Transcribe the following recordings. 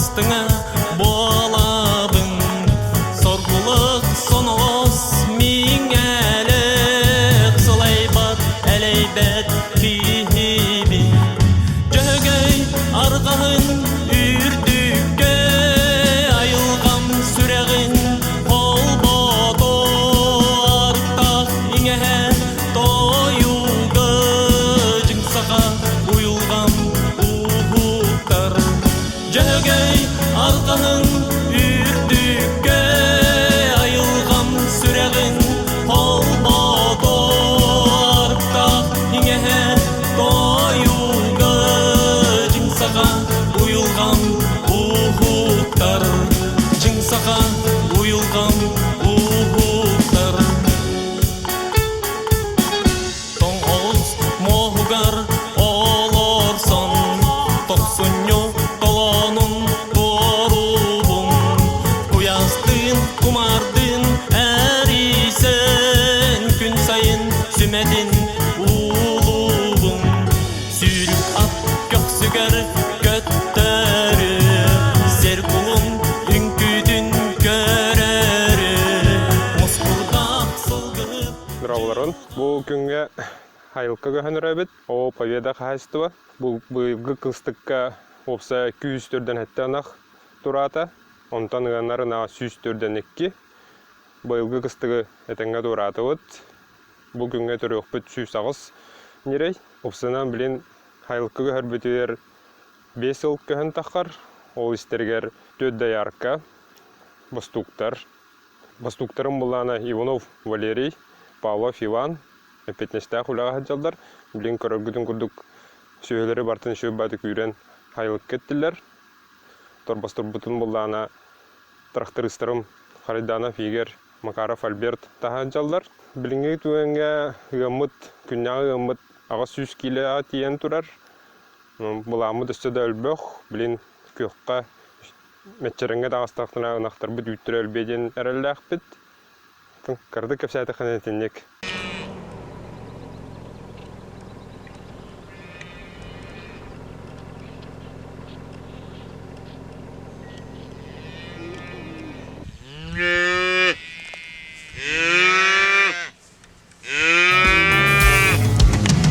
Сыстыҥа буолабын, соргулук соноҕос миҥэлэх, сылайбат, элэйбэт киһибин. Дьөһөгөй арҕаһын үрдүккэ айылҕам сүрэҕин холбото арыктаах иҥэһэ тойуга дьиҥ саха уйулҕам уһуктар. Дьөһөгөй арҕаһын үрдүккэ айылҕам сүрэҕин холбото арыктаах иҥэһэ тойуга дьиҥ саха уйулҕам уһуктар, дьиҥ саха уйулҕам уһуктар. Тоҥ оҕус муоһугар олорсон, тохсунньу толоонун туоруубун. Куйаастыын, кумаардыын эрийсэн, күн сайын сүмэтин уулуубун. Сүүрүк ат көхсүгэр көттөрү, сир кулун үҥкүүтүн көрөрү, мускурдаах сылгыһыт Дорооболорун. Бу күҥҥэ айылка көһөн эрэбит. Оо, Победа хаһаайыстыба. Бу быйылгы кыстыкка уопсайа күүс төрдөн сэттэ ынах тураата. Онтон ыанар ынаҕа 142. Быйылгы кыстыгы этэҥҥэ туораатыбыт. Бу күҥҥэ төрүөхпүт 108 ньирэй. Уопсайынан билин айылка көһөрбүтүгэр 5 сыл көһөн таххар. Ол истэригэр түөрт доярка, бостууктар, Бостууктарын былаана Иванов Валерий, Павлов Иван эппиэтинэстээх үлэҕэ сылдьаллар. Билигин көрөргүтүн курдук сүөһүлэри барытын үчүгэй баҕайытык үүрэн хайылыкка эттилэр. Торбосторбутун былаана трактористарым Харайданов Игорь, Макаров Альберт таһа сылдьаллар. Билиҥҥи түгэҥҥэ ыаммыт, күннээҕи ыаммыт 800 киилэҕэ тиийэн турар. Былааммыт өссө да өлбөх. Билин күөххэ Мэччирэҥҥэ таҕыстахтына ынахтарбыт үүттэрэ өлбүө диэн эрэллээхпит. Кыратык кэпсээтэххинэ итинник.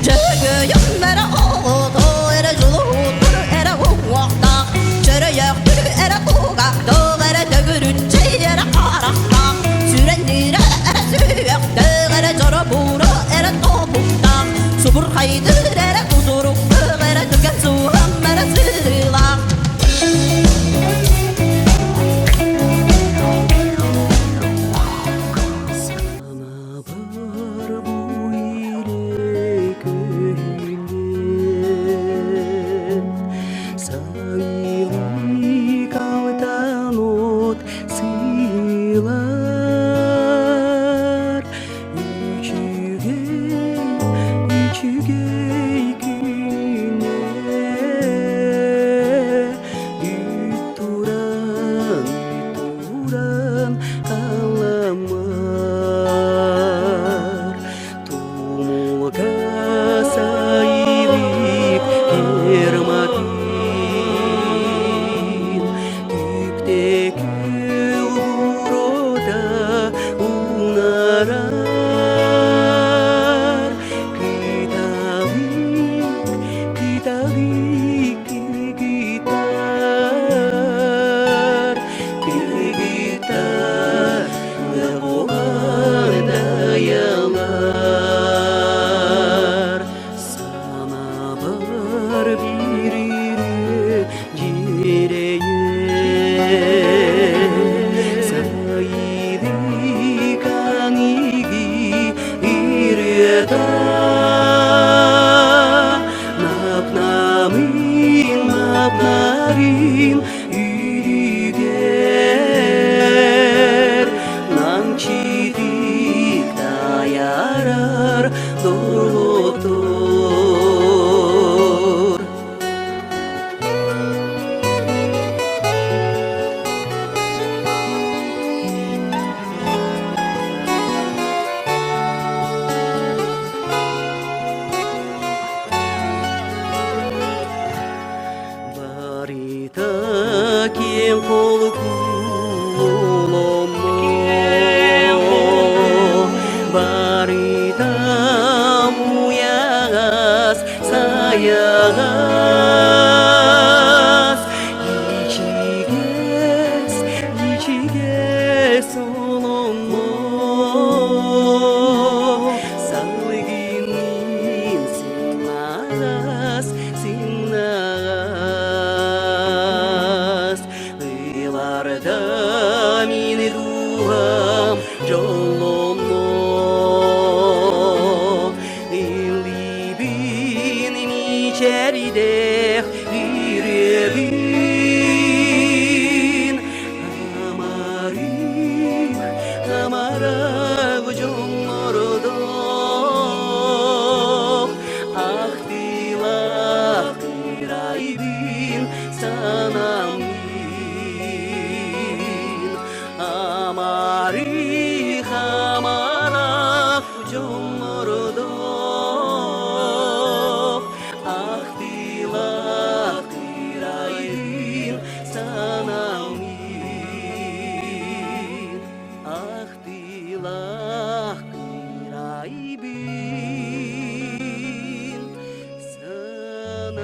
Дьөгүөйүм эрэ оҕото эрэ дьулуһутур эрэ уҥуохтаах, чөрөйөхтүр эрэ кугахтаах эрэ төгүрүччэй эрэ харахтаах, сүрэнниирэ эрэ сүһүөхтээх эрэ дьоробуура эрэ тобуктаах, субурхайдыыр эрэ кутуруктаах эрэ түргэн сууһам эрэ сыылаах. Санабар бу иле күнүн сайылык алтан от сыйлар үчүгэй үчүгэй күнэ үт туран туран аламар тумулга сайылык керматын түптеки урода унарар кыталык кыталык кыргыттар кыргыттар дайалар санабар бирири жирейе сайдыкан иги ирета напнамын напнарин Үйүгэр намчитик таярар дорлоктор. Барита холку олонно барыта уйаҕас сайаҕас ичигэс ичигэс олонно салгынын сымнаҕас сымнаҕас ыларда мин дууһам дьоллонно ыллыыбын мичээрдээх үөрөбүн амарых амарах дьоннордоох ахтыылаах кырайбын санаммын амарых амарах дьоннордоох ахтыылаах кырайбын санаммын ахтыылаах кырайбын санаммын.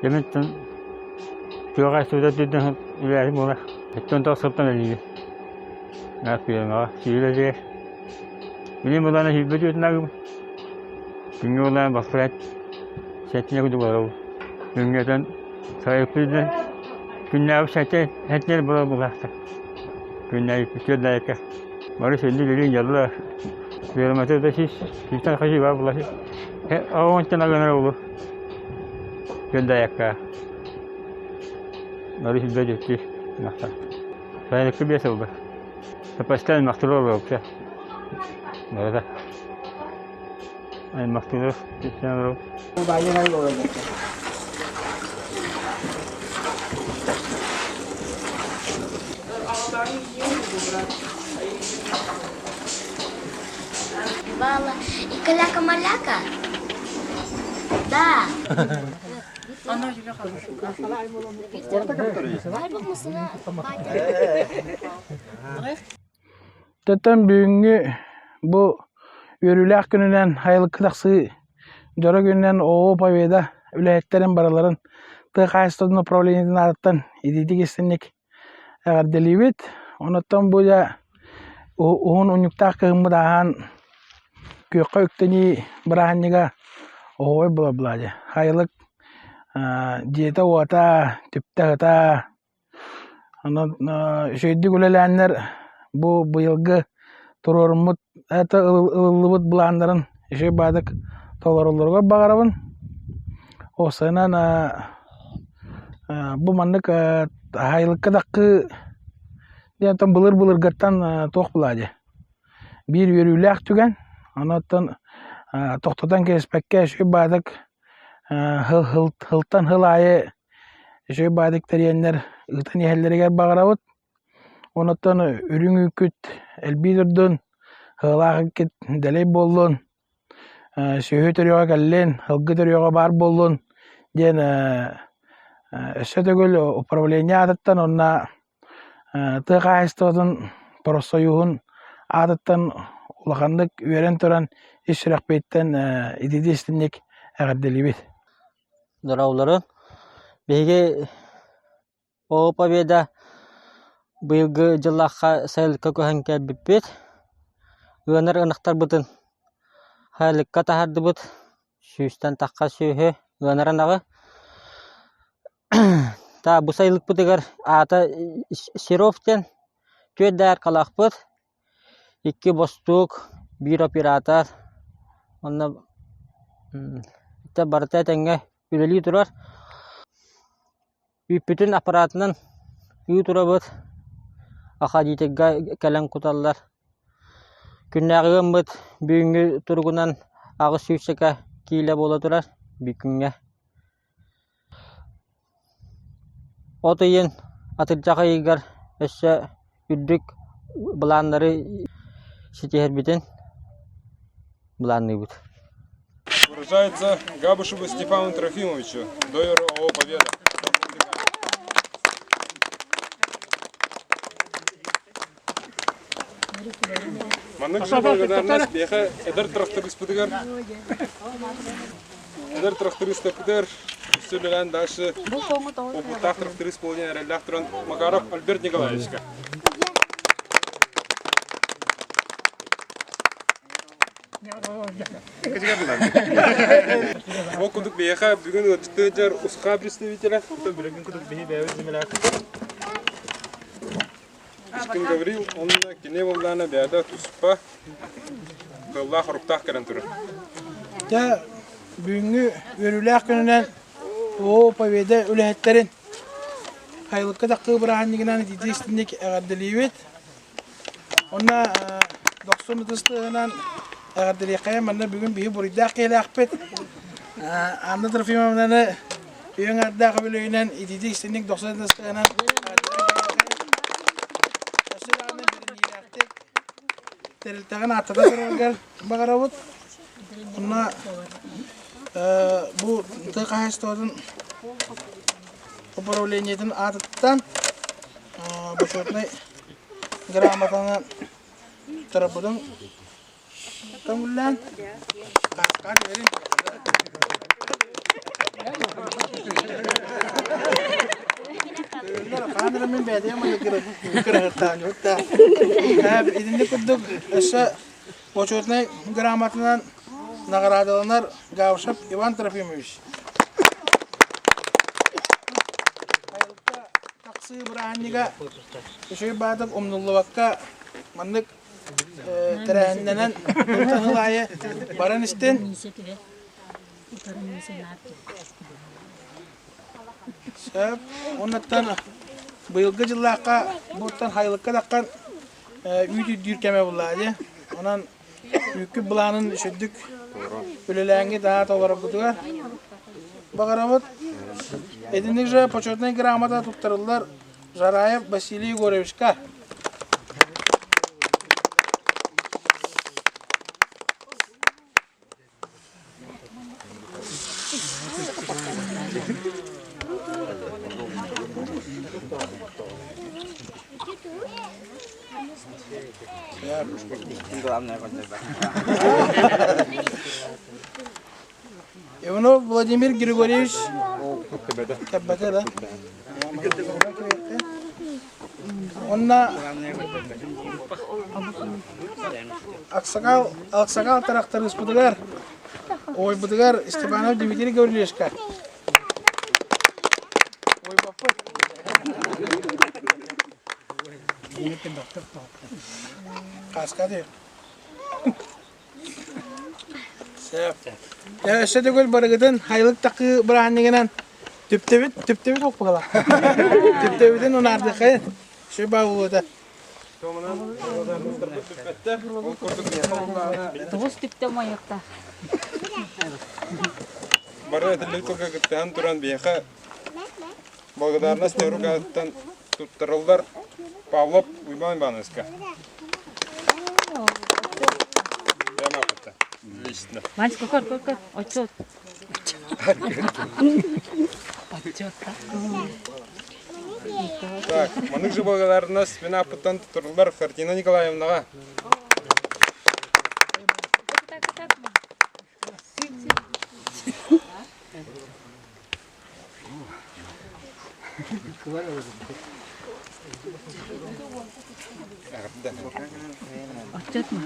Дэмиттэн тыаҕа суута түрдэн үлээһи буолар. Өттөн тахсыптан өлүүбүт. Нааппыйаҥаҕа сүүрэлиэр. Билим булаана сүүрбэ түөртүн агым. Күҥҥэ булаан баспырат сэттине курдук олоробут. Күҥҥэтэн сайыппыт күннээҕи сэттэ сэттине буолар булаахтар. Күннээҕи түөрт дайыкка. Бары сүндү билин дьоллор. Фермата да сис, систан хаши бар була. Оонтан агынар олу. Көлдәякка. Бары сүлбә жетти. Мақтар. Сайылыкты бес oldu. Тапастан мақтылы олу. Барада. Аймахтылар, Бывало и каляка-маляка. Да. Оттон бүгүҥҥү бу үөрүүлээх күнүнэн айылыкка тахсыы дьоро күнүнэн ООО «Победа» үлэһиттэрин барыларын тыа хаһаайыстыбатын управлениетын аатыттан итиитик истиҥник эҕэрдэлиибит. Онуттан бу дьэ уһун унньуктаах кыһыммыт ааһан күөххэ үктэнии бырааһынньыга оһуобай буолар дии. Айылык дьиэтэ-уота, түптэ-аһыта Онон үчүгэйдик үлэлээннэр бу быйылгы туруоруммут это ылыллыбыт былааннарын үчүгэй баҕайытык толороллоругар баҕарабын. Уопсайынан бу маннык аһайылыкка даккы диэн былыр-былыргаттан туох буолаа дии биир үөрүүлээх түгэн. Онон тохтотон кэбиспэккэ үчүгэй баҕайытык Сылтан сыл аайы үчүгэй баадык тэрийэннэр ыытан иһэллэригэр баҕарабыт. Онуттан үрүҥ үүккүт элбии турдун, сыалаах эккит дэлэй буоллун, сүөһү төрүөҕэ кэллин, сылгы төрүөҕэ баар буоллун диэн өссө төгүл управление аатыттан уонна Тыа хаһаайыстыбатын профсоюһун аатыттан улаханнык үөрэн туран ис сүрэхпиттэн итиитик истиҥник эҕэрдэлиибит. Дорооболорун. Биһиги О Победа быйылгы дьыллаахха сайылыкка көһөн кэлбиппит. Ыанар ынахтарбытын сайылыкка таһаардыбыт. Сүүстэн тахха сүөһү ыанар ынаҕы. Таа бу сайылыкпытыгар аата Серов диэн түөрт дааркалаахпыт, икки бостуук, биир оператор уонна барыта этэҥҥэ үлэлии турар. Үүппүтүн аппаратынан ыы турабыт, охладителгэ кэлэн куталлар. Күннээҕи ыаммыт бүгүҥҥү туругунан 800 киилэ буола турар бүкүҥҥэ. От ыйын атырдьах ыйыгар өссө үрдүк былааннары ситиһэрбитин былаанныыбыт. Выражается Габышеву Степану Трофимовичу, дойору ООО «Победа». Маннык благодарность биэхэ эдэр тракториспытыгар эдэр трактористапытыгар өссө үлэлээн дальше опыттаах тракторист буолан эрэллээх туран Макаров Альберт Николаевичка. Ол курдук биһиэхэ бүгүн ыалдьыттыы дьар УСХА представителя, билигин курдук биһи бэйэбит землякпыт. Искин Гаврил уонна кини буоллаана бэйэтэ туспа тыллаах-оруктаах кэлэн турар. Дьэ, бүгүҥҥү үөрүүлээх күнүнэн О Победа үлэһиттэрин Хайылыкка таххыы бырааһынньыгынан итиитик истиҥник эҕэрдэлиибит. Онно дохсун ытыс тыаһынан эҕэрдэлиэххэйэ манна бүгүн биһи буруйдаах киһилээхпит. Анна Трофимовнаны үйэҥ ардаах үбүлүөйүнэн итиитик истиҥник дохсун ытыс тыаһынан өссө даҕаны бэриниилээхтик тэрилтэҕин ааттата тураргар баҕарабыт. Онно бу тыа хаһаайыстыбатын управлениетын аатыттан бочуотунай грамотаны туттарарбытын көҥүллээн кааскаҕа түһэрин Хаан эрэ мин бэйэтигэр маннык кыраһыттаан Итинник курдук өссө бочуотунай грамотанан наҕараадаланар Гавшев Иван Трофимович. Айылыкка тахсыы бырааһынньыга үчүгэй баатык умнуллубакка маннык. тэрээһиннэнэн сыл аайы баран истин. Сөп. Оннуттан быйылгы дьыллаахха буттан хайылыкка таххан үүт үрдүүр кэмэ буллаа дии. Онон үүккүт былаанын үчүгдүк үлэлээҥҥит аат олороргутугар баҕарабыт. Итинник же почетнай грамота туттарыллар Жараев Василий Егоровичка. Иванов Владимир Григорьевич Кэббэтэ да? Онно Аксакал, Аксакал тракториспытыгар, ойбутугар Степанов Дмитрий Гаврильевичка. Ойбоппут. Хаска дии. Сөп. Өссө төгүл барыгытын хайылык такыы бырааһынньыгынан түптөбүт, түптөбүт оппугала. Түптөбүтүн унаардыхайын. Сүр баа Тоҕус түптэ умайыахтаах. Бары этиллибит тылга кыттыһан туран биһиэхэ благодарность рукаттан туттарыллар Павлов Уйбан Ивановичка. Лично. Ванечка, көр, көр, көр. Отчет. Отчет. Так, маннык же благодарность мин ааппыттан туттарыллар Хартина Николаевнаҕа. Отчет ма?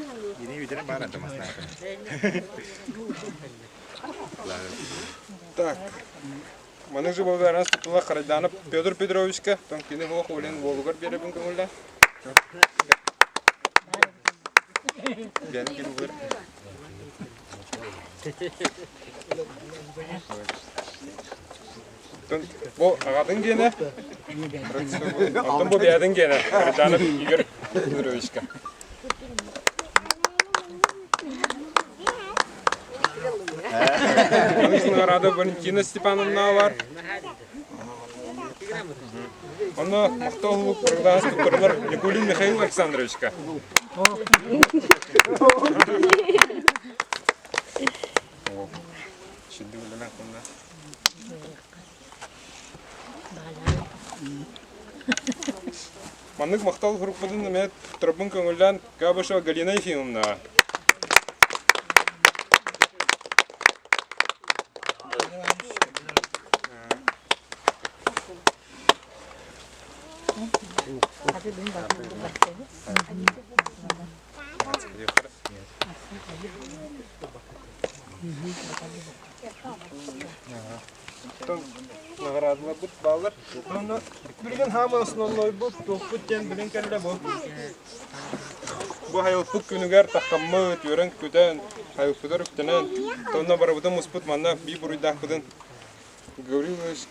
Так, Маны же благодарность туттула Харайданов Петр Петровичка, кини хуох улин уолугар биэрэбин көҥүллэ. Бу аҕатын гиэнэ, оттон бу бэйэтин гиэнэ, Харайданов Игорь Петровичка. Награда Валентина Степановна бар. Онно махтал улук барылаас туттарылар Никулин Михаил Александровичка. Маннык махтал хурукпутун эмиэ туттарбын көҥүллээн Габышева Галина Ефимовнаҕа. Наҕараадаларбыт бааллар. Онно билигин хаама основнойбут, туохпут диэн билин кэллэ бу. Бу айылпыт күнүгэр таххаммыт, үөрэн-көтөн, айылпытар үктэнэн, онно барыбытын муспут манна биир буруйдаахпытын Гаврил Иванович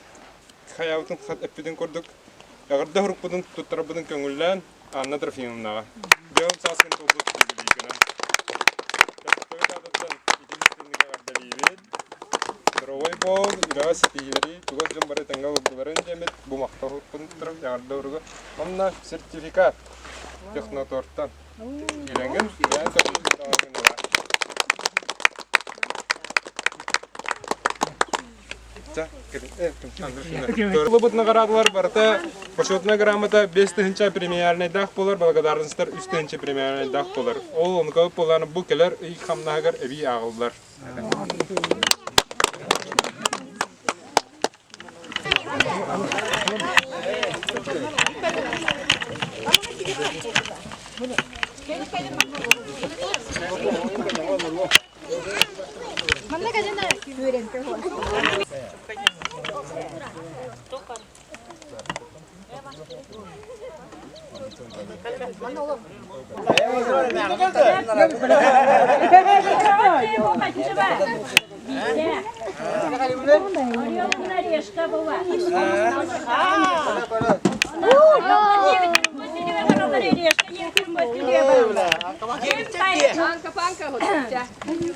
хайаабытын хат эппитин курдук эҕэрдэ сурукпутун туттарарбытын көҥүллээн Анна Трофимовнаҕа. Дьон сааскын туолбут юбилейгынан. Төрөппүт аатыттан итин истиҥник эҕэрдэлиибит. Здоровай буол, үлэҕэ ситиһиилэри, чугас дьон бары тэҥҥэ олордуларын диэммит бу махтал туттарым эҕэрдэ уруга. Онно сертификат технотортан. Илэҥин, бэйэҥ көрдүүр Ылыбыт наҕараадалар барыта почетная грамота 5 тыһыынча премиальнайдаах буолар, благодарностар 3 тыһыынча премиальнайдаах буолар. Ол онука буолан бу кэлэр ый хамнаһыгар эбии ааҕыллар.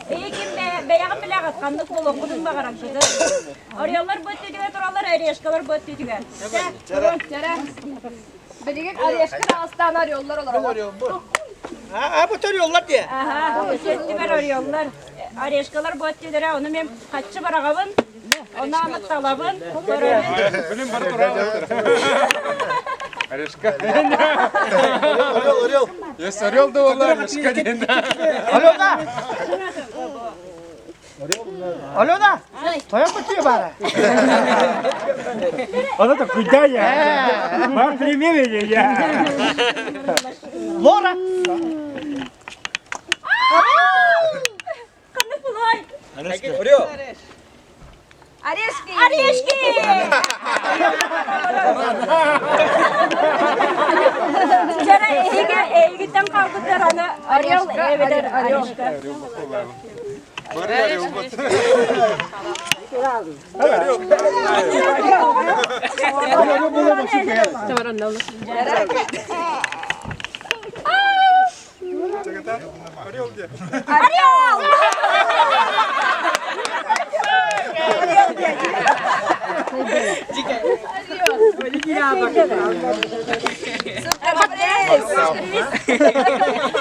Бэйэҕин билэҕит, ханнык буолуоххутун баҕараргытын. Ореллар бу өттүтүгэр тураллар, орешкалар бу өттүтүгэр. Билигин орешка аҕыстаан ореллар олороллор. Аа, бу ореллар дии. Аха, өттүгэр ореллар. Орешкалар бу өттүлэрэ, ону мен хаччы бараҕабын, ону амытталабын, көрөбүн. Билин бары тураллар. Орешка. Орел, орел. Есть орел да буолла, орешка диэн. Алена! Алена! Твоя пути бара. Она так куда я? Мам, прими меня. Лора! Ханнык булай? Орел! Орешки! Орешки! Жара эһиги эйигиттэн хаалбыттар аны орел эбэтэр орешка. Бары орел бут. Орел где? Орел!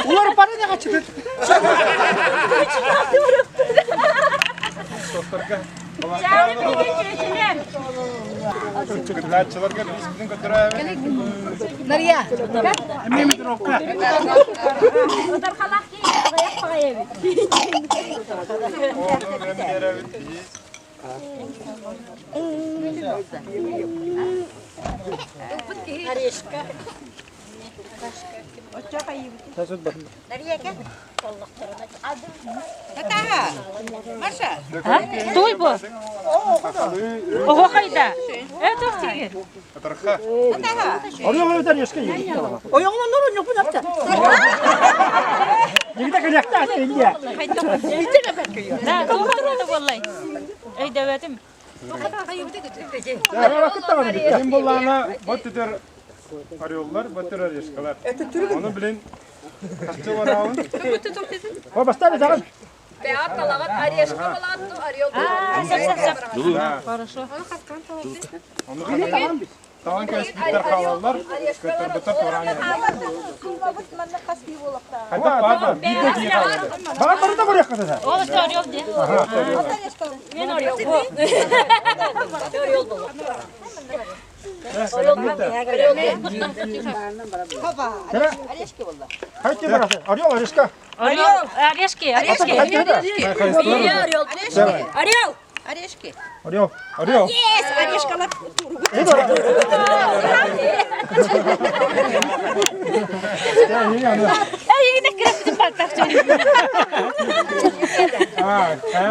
Улар бары не качты. Чааны билигин чүөчүлэр. Кытааччыларга биспитин көтөрөөбүт. Нария! Удархалаах киһи аҕыйах баҕайы эбит. Оҕону ыран биэрэбит. Орешка. Маша! Той бу. Ого хайда. Это тиги. Атарха. Орел это орешка есть. Ойоңун нору ньопун апта. Никогда коньякта не. Да, туха боллай. Эй, дэвэтим. Ким буллаана бот түтер ореллар, бот түтер орешкалар. Оны билин хаччы барабын. О, поставь заган. Бэҕэт талаҕат орешка балаат ту орел А, сап сап сап. Да. Хорошо. Оны хатан Таван кэспиттер хаалаллар, көтөрбүттэр туораан Хайдах баар да, биир да киһи хаалар. Бар бары да барыахха да. Ол это орел де. Мен орел бу. Хайты барасы. Орел орешка. Орел, орешки, орешки. Орел. Орел. Орешки. Орел. Орел. Есть, орешкалар. Эй, игинек киреппитин бартах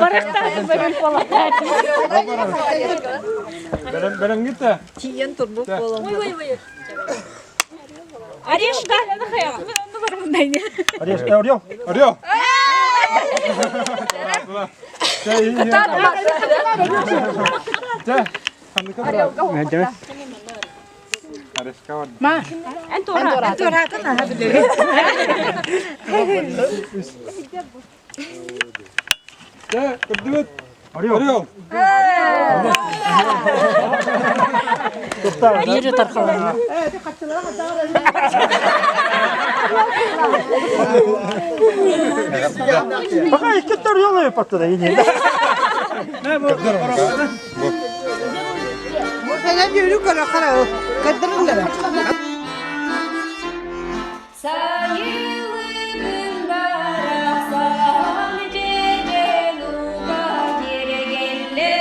Барахтах бөрүл болатар. Бэлэм гитте. Тиен турбук Ой, ой, ой. Орешка. Орешка, орел. Орел. Орешка бар. Антура. Дэ, көрдүбүт. Орел. Бири тархалар. Пока икки орел паттада ине. Сайылыбын барахсан жедел уга киргелле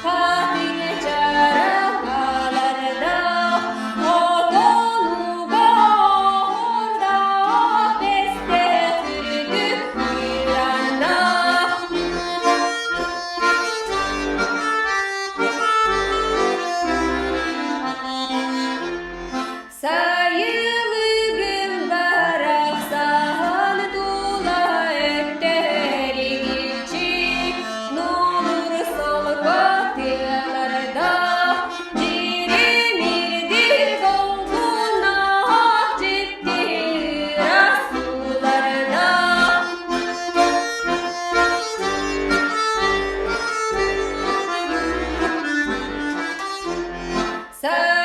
хатың чараларда отонуга орда бесте түрдүк миранда. Сайылыгым Са.